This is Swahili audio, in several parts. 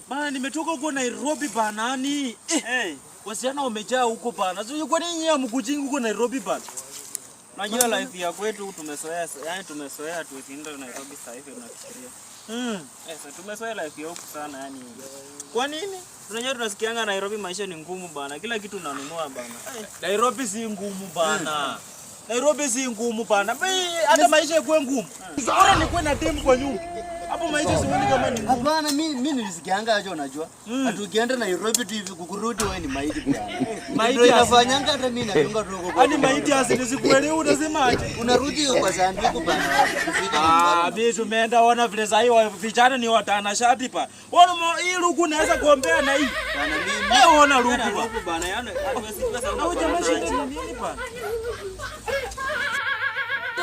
Bana, nimetoka huko Nairobi banani. Hey, Wasichana wamejaa huko bana. Sio kwa nini nyinyi hamkujingi huko Nairobi bana? Unajua life ya kwetu tumezoea, yani tumezoea tukienda Nairobi sasa hivi tunafikiria. Eh, sasa tumezoea life ya huku sana yani. Kwa nini? Unajua tunasikianga Nairobi maisha ni ngumu bana. Kila kitu unanunua bana. Eh, Nairobi si ngumu bana. Nairobi si ngumu bana. Hata maisha ikuwe ngumu. Bora nikuwe na demu kwa nyumba. Hapo maisha sioni kama ni ngumu. Hapana, mi nilisikianga aje, unajua ati ukienda Nairobi tu hivi kukurudi wewe ni maiti bwana. Maiti Ndio inafanyanga hata mimi nachunga tu huko. Hadi maiti asinisikuelewi unasema aje? Unarudi kwa sanduku bana. Kufika Ah, nyumbani. mimi tumeenda ona vile sasa hivi vijana ni watanashati pa. Ona hii luku naweza kuombea na hii. Bana mimi Eh, ona luku ba. huku bana, yani hatuwezi pesa. Na huyu jamaa shida ni nini bana?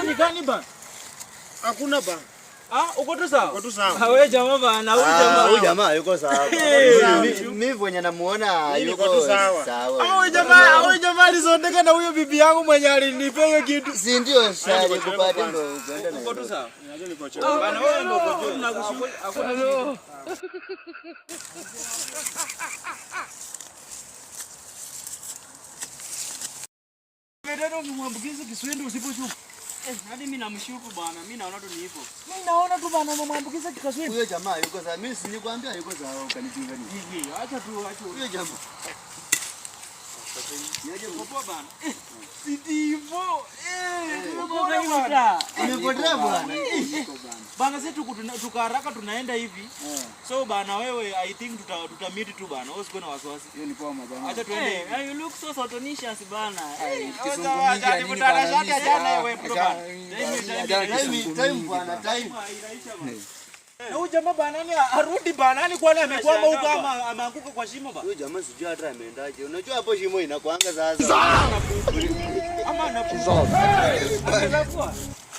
Ni gani bana? Hakuna bana. Ah, uko tu sawa? Uko tu sawa. Ah, wewe jamaa bana, huyu Ah, jamaa. huyu jamaa yuko sawa. Mimi mwenye namuona Mimi yuko niko tu sawa. sawa. Ah, huyu jamaa alisondeka na huyo bibi yangu mwenye alinipea hiyo kitu. Si ndio sasa nikupate ndo ukaenda Uko tu Nairobi. sawa. Unajua niko chini. Bana wewe ndio uko juu. Hakuna shida. Tena umemwambukiza kiswende usiposhuka. Eh, hadi mimi namshuku bana. Mimi naona tu ni hivyo. Mimi naona tu bana umemwambukiza kiswende. Huyo jamaa yuko sawa. Mimi si nikwambia yuko sawa ukanichunga nini. Hivi, acha tu acha. Huyo jamaa. Niaje Poa bana. Si ndivyo. Eh, nimekuona bana. Umepotea bwana. Bana sisi tuka haraka tunaenda hivi. So bana wewe I think tuta meet tu bana. Wewe usikuwe na wasiwasi. Hiyo ni poa majamaa. Acha tuende hivi. Hey, you look so sotonicious bana. Time time bwana time. Na huyu jamaa banani arudi banani kwani amekwama huko ama ameanguka kwa shimo ba? Huyo jamaa sijui hata ameendaje. Unajua hapo shimo inakuanga sasa. Ama anakufa. Huyu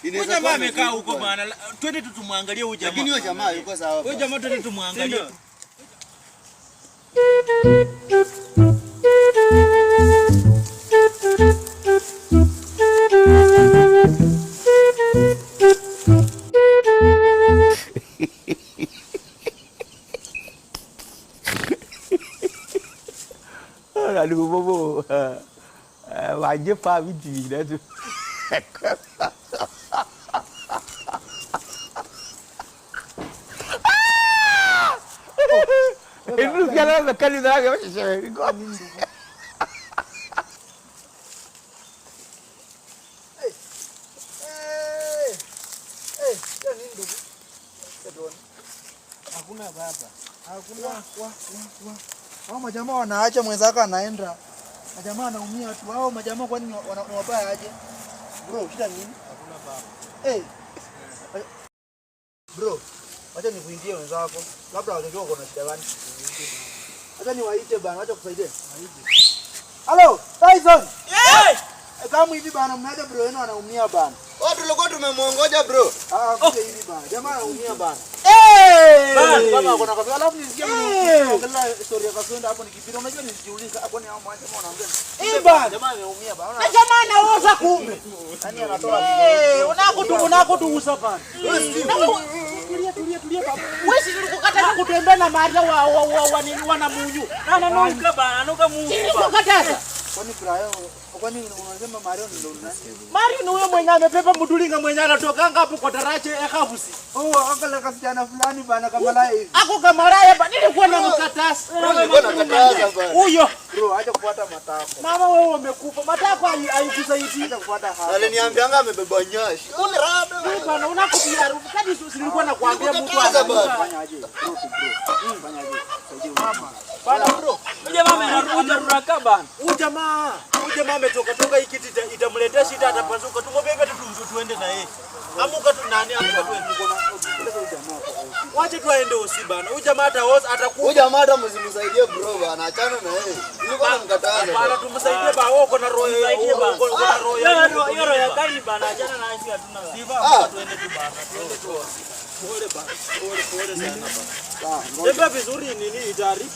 Inaweza jamaa kuwa amekaa amezidi huko bwana. bana. Twende tu tumwangalie huyu jamaa. Lakini huyo jamaa yuko sawa. Huyu jamaa twende tumwangalie. Ndio. Awurade wagye paa bi tv na so. Ɛduru biara bɛka ni naa kɛ bɛhyehyɛ mi kɔ. Hakuna baba. Hakuna. Wa, wa, wa. Hao majamaa wanaacha mwenzako anaenda. Majamaa anaumia tu. Hao majamaa kwani ni wabaya aje? Bro, shida nini? Hakuna baba. Eh. Bro, wacha nikuingie wenzako. Labda watajua uko na shida gani. Acha niwaite bana, wacha kusaidie. Hello, Tyson. Eh! Kama hivi bana, mmeacha bro wenu anaumia bana. Oh, tulikuwa tumemwongoja bro. Ah, kuja hivi bana. Jamaa anaumia bana. Eh! Bana, kama ako na kafe. Alafu nisikia mnaongelea story ya Kaswende hapo nikipita. Unajua nilijiuliza hapo ni hao jamaa wanaongea. Eh, bana. Jamaa ameumia bana. Na jamaa anaoza kumbe. Yaani anatoa Eh, unakotuusa bana. Tulia tulia tulia baba. Wewe si nilikukataza kutembea na Maria wa nini wana munyu. Ananuka bana, ananuka Mungu Si bana. nilikukataza. Kwani Brian, kwani unasema Mario ni ndo nani? Mario ni huyo mwenye amepepa mdulinga mwenye anatokanga hapo kwa daraja ya Kabusi. Oh, angalia kasichana fulani bana kama la hivi. Ako kamaraya ba nilikuwa na mkatasi. Bro, nilikuwa nakataza bana. Huyo Bro, acha kufuata matako. mama wewe umekufa. Matako haikusaidii. Acha kufuata hapa. Aliniambianga amebeba nyashi. Wewe bana unakupia harufu. Kadi si nilikuwa nakwambia mtu Nilikukataza ananuka. bana. Fanya aje? Bro, bro. Fanya aje? Saidie mama. Bana bro. Huyu jamaa ameruka ruraka bana. Huyu jamaa ametoka toka hii kiti itamletea shida atapasuka. Tumobebe tu tuende na yeye. Amuka tu nani amuka tuende. Wache tu aende usi bana. Huyu jamaa ataoza atakufa. Huyu jamaa hata msimsaidie bro bana, achana na yeye. Nilikuwa namkataza. Bana tumsaidie ba wewe uko na roho Tumsaidie bana. uko na roho ya Hiyo roho ya Kaini bana, achana na sisi hatuna. Siva Ah. tuende tu bana. Tuende tu. Pole bana. Pole pole sana bana. Sawa, ngoja. Tembea vizuri nini itari.